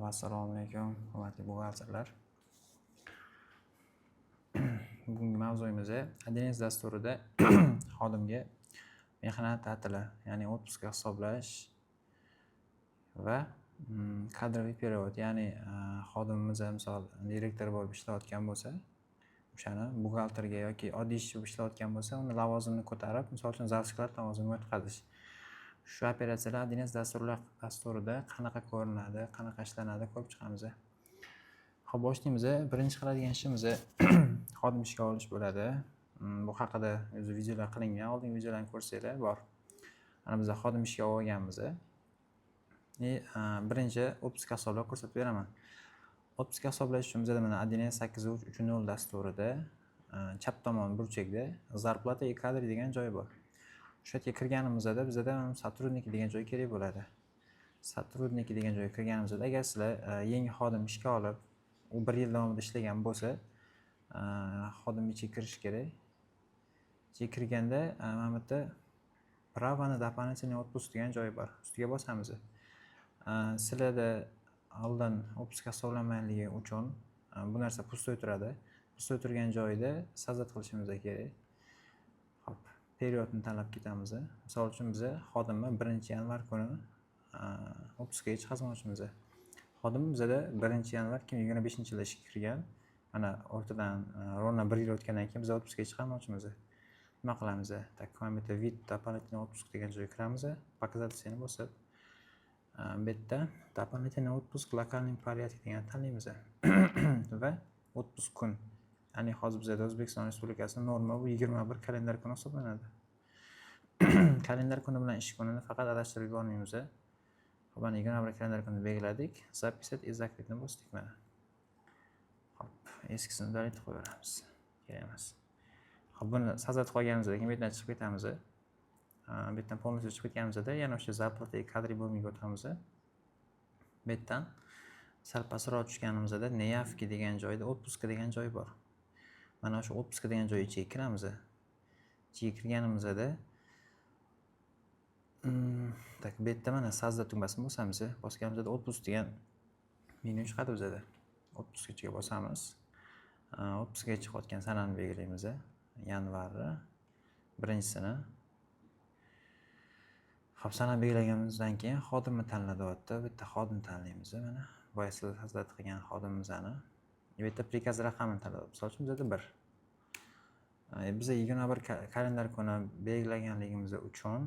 Assalomu alaykum, hurmatli buxgalterlar. Bugungi mavzuyimiz 1С dasturida xodimga mehnat ta'tili, ya'ni отпуск hisoblash va кадровый перевод, ya'ni xodimimiz, misol, direktor bo'lib ishlayotgan bo'lsa, o'shani buxgalterga yoki oddiy ishchi bo'lib ishlayotgan bo'lsa, uni lavozimini ko'tarib, misol uchun, завсклад lavozimiga o'tkazish. Shu operatsiyalar 1С dasturida qanaqa ko'rinadi, qanaqa ishlanadi, ko'rib chiqamiz. Ho'p, boshlaymiz. Birinchi qiladigan ishimiz xodim ishga olish bo'ladi. Bu haqida o'zi videolar qilingan, oldingi videolarni ko'rsanglar bor. Mana, biz xodim ishga olganmiz. И birinchi отпуск hisoblab ko'rsatib beraman. Отпуск hisoblash uchun bizada mana 1С 8330 dasturida chap tomon burchakda "Зарплата и кадры" degan joy bor. O'sha yerga kirganimizda bizada "Сотрудники" degan joy kerak bo'ladi. "Сотрудники" degan joyga kirganimizda, agar sizlar yangi xodim ishga olib, u bir yil davomida ishlagan bo'lsa, xodim ichiga kirishi kerak. Ichiga kirganda mana bu yerda "Право на дополнительный отпуск" degan joy bor. Ustiga bosamiz. Sizlarda oldin отпуск hisoblanmaganligi uchun bu narsa пустой turadi. Пустой turgan joyida создать qilishimiz kerak. Hop, период ni tanlab ketamiz. Misol uchun, biza xodimni 1-yanvar kuni отпуск ga chiqazmoqchimiz. Xodim bizada 1-yanvar 2025-yilda ishga kirgan. Mana, o'rtadan ровно bir yil o'tgandan keyin biz отпуск ga chiqarmoqchimiz. Nima qilamiz? Так, mana bu yerda "Вид дополнительный отпуск" degan joyga kiramiz. "Показать все" ni bosib, bu yerda "Дополнительный отпуск в локальном порядке" deganni tanlaymiz va отпуск kun. Ya'ni hozir bizada O'zbekiston Respublikasida norma bu 21 kalendar kuni hisoblanadi. Kalendar kuni bilan ish kunini faqat adashtirib yubormaymiz. Hop, mana, 21 kalendar kunini belgiladik. "Записать и закрыть" ni bosdik mana. Hop, eskisini удалить qo'yaveramiz. Kerak emas. Hop, buni создать qilganimizdan keyin bu yerdan chiqib ketamiz. Bu yerdan полностью chiqib ketganimizda yana o'sha "Зарплата и кадры" bo'limiga o'tamiz. Bu yerdan sal pastroq tushganimizda "Неявки" degan joyda "Отпуск" degan joy bor. Mana shu "Отпуск" degan joy ichiga kiramiz. Ichiga kirganimizda так, bu yerda mana "Создать" tugmasini bosamiz. Bosganimizda "Отпуск" degan menyu chiqadi bizada. "Отпуск" ichiga bosamiz. Отпуск ga chiqayotgan sanani belgilaymiz. Yanvarni birinchisini. Hop, sana belgilaganimizdan keyin xodimni tanla deyapti. Bu yerda xodim tanlaymiz mana. Boya sizlar создать qilgan xodimimizni. Bu yerda приказ raqamini tanlayapti. Misol uchun, bizada 1. Biza 21 kalendar kuni belgilaganligimiz uchun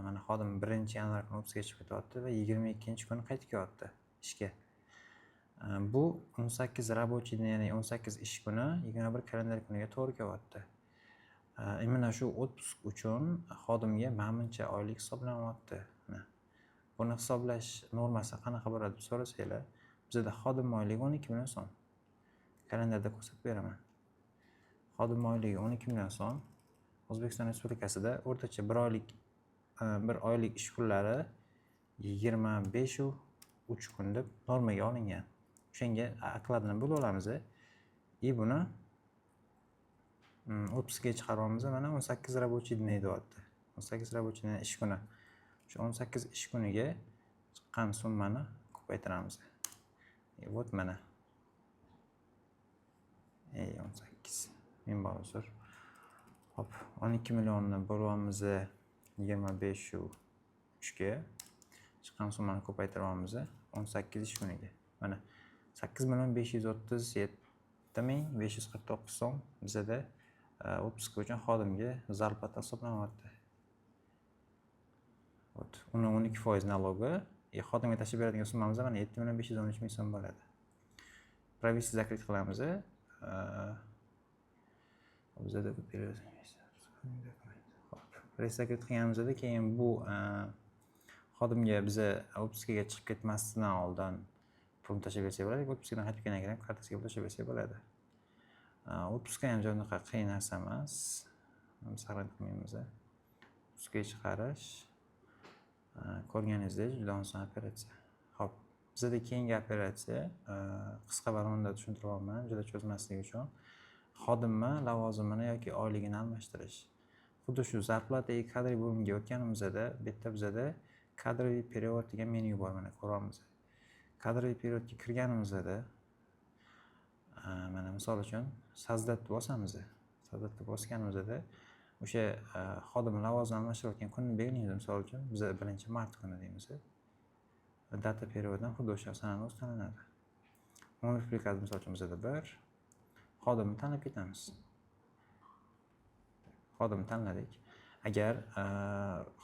mana, xodim 1-yanvar kuni отпуск ga chiqib ketyapti va 22-kuni qaytib kelyapti ishga. Bu 18 рабочий день, ya'ni 18 ish kuni 21 kalendar kuniga to'g'ri kelyapti. Именно shu отпуск uchun xodimga manimcha oylik hisoblanyapti. Mana. Buni hisoblash normasi qanaqa bo'ladi deb so'rasanglar, bizada xodim oyligi 12 million so'm. Kalendarda ko'rsatib beraman. Xodim oyligi 12 million so'm. O'zbekiston Respublikasida o'rtacha bir oylik ish kunlari 25 u 3 kun deb normaga olingan. O'shanga okladini bo'lib olamiz. И buni отпуск ga chiqaryapmiz. Mana, 18 рабочий дней deyapti. 18 рабочий день, ish kuni. Shu 18 ish kuniga chiqqan summani ko'paytiramiz. И вот, mana. Ey, 18. Ming bor uzr. Hop, 12 millionni bo'lyapmiz 25 u 3 ga. Chiqqan summani ko'paytiryapmiz 18 ish kuniga. Mana, 8 537 549 so'm bizada отпуск uchun xodimga зарплата hisoblanyapti. Вот, uni 12% налоги и xodimga tashlab beradigan summamiz mana, 7 513 000 so'm bo'ladi. "Провести", "Закрыть" qilamiz. Bizada hop, "Провести", "Закрыть" qilganimizda keyin bu xodimga biza отпуск ga chiqib ketmasdan oldin pulni tashlab bersak bo'ladi, отпуск dan qaytib kelgandan keyin kartasiga pul tashlab bersak bo'ladi. Отпуск ham unaqa qiyin narsa emas. Сохранить qilmaymiz. Отпуск ga chiqarish, ko'rganingizdek, juda oson operatsiya. Ho'p, bizada keyingi operatsiya, qisqa va ronda tushuntiryapman, juda cho'zmaslik uchun. Xodimni lavozimini yoki oyligini almashtirish. Xuddi shu "Зарплата и кадры" bo'limiga o'tganimizda bu yerda bizada "Кадровый перевод" degan menyu bor, mana, ko'ryapmiz. Кадровый перевод ga kirganimizda, mana, misol uchun, создать bosamiz. Создать bosganimizda o'sha xodim lavozim almashtirayotgan kunni belgilaymiz. Misol uchun, biza 1-mart kuni deymiz. Дата перевод dan xuddi o'sha sanani o'zi tanlanadi. Номер приказ, misol uchun, bizada 1. Xodimni tanlab ketamiz. Xodimni tanladik. Agar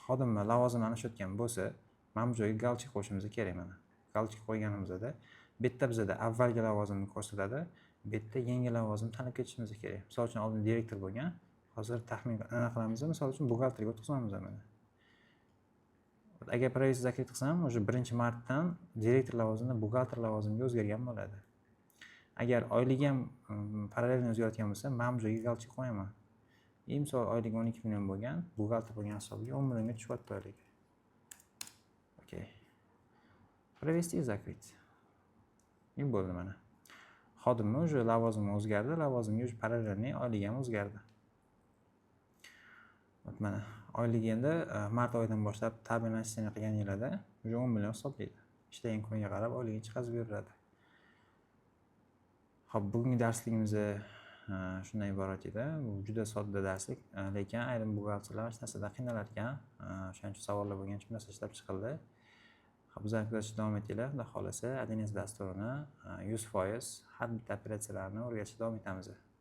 xodimni lavozimini almashayotgan bo'lsa, mana bu joyga галочка qo'yishimiz kerak. Mana, галочка qo'yganimizda bu yerda bizada avvalgi lavozimni ko'rsatadi, bu yerda yangi lavozim tanlab ketishimiz kerak. Misol uchun, oldin direktor bo'lgan, hozir taxmin anaqa qilamiz, misol uchun, buxgalterga o'tkazamiz. Mana, agar провести, закрыть qilsam, уже 1-martdan direktor lavozimidan buxgalter lavozimiga o'zgargan bo'ladi. Agar oyligi ham параллельно o'zgarayotgan bo'lsa, mana bu joyga галочка qo'yaman. И misol, oyligi 12 million bo'lgan, buxgalter bo'lgan hisobiga 10 millionga tushyapti oyligi. Okey, провести и закрыть. И bo'ldi. Mana, xodimni уже lavozimi o'zgardi, lavozimga уже параллельный oyligi ham o'zgardi. Вот, mana, oyligi endi mart oyidan boshlab табельный начисление qilganinglarda уже 10 million hisoblaydi. Ishlagan kuniga qarab oyligini chiqazib beriladi. Ho'p, bugungi darsligimiz shundan iborat edi. Bu juda sodda darslik, lekin ayrim buxgalterlar hech narsadan qiynalar ekan. O'shaning uchun savollar bo'lgan uchun narsa ishlab chiqildi. Ho'p, bizani kuzatishda davom etinglar. Xudo xohlasa, 1С dasturini 100% har bitta operatsiyalarni o'rgatishda davom etamiz.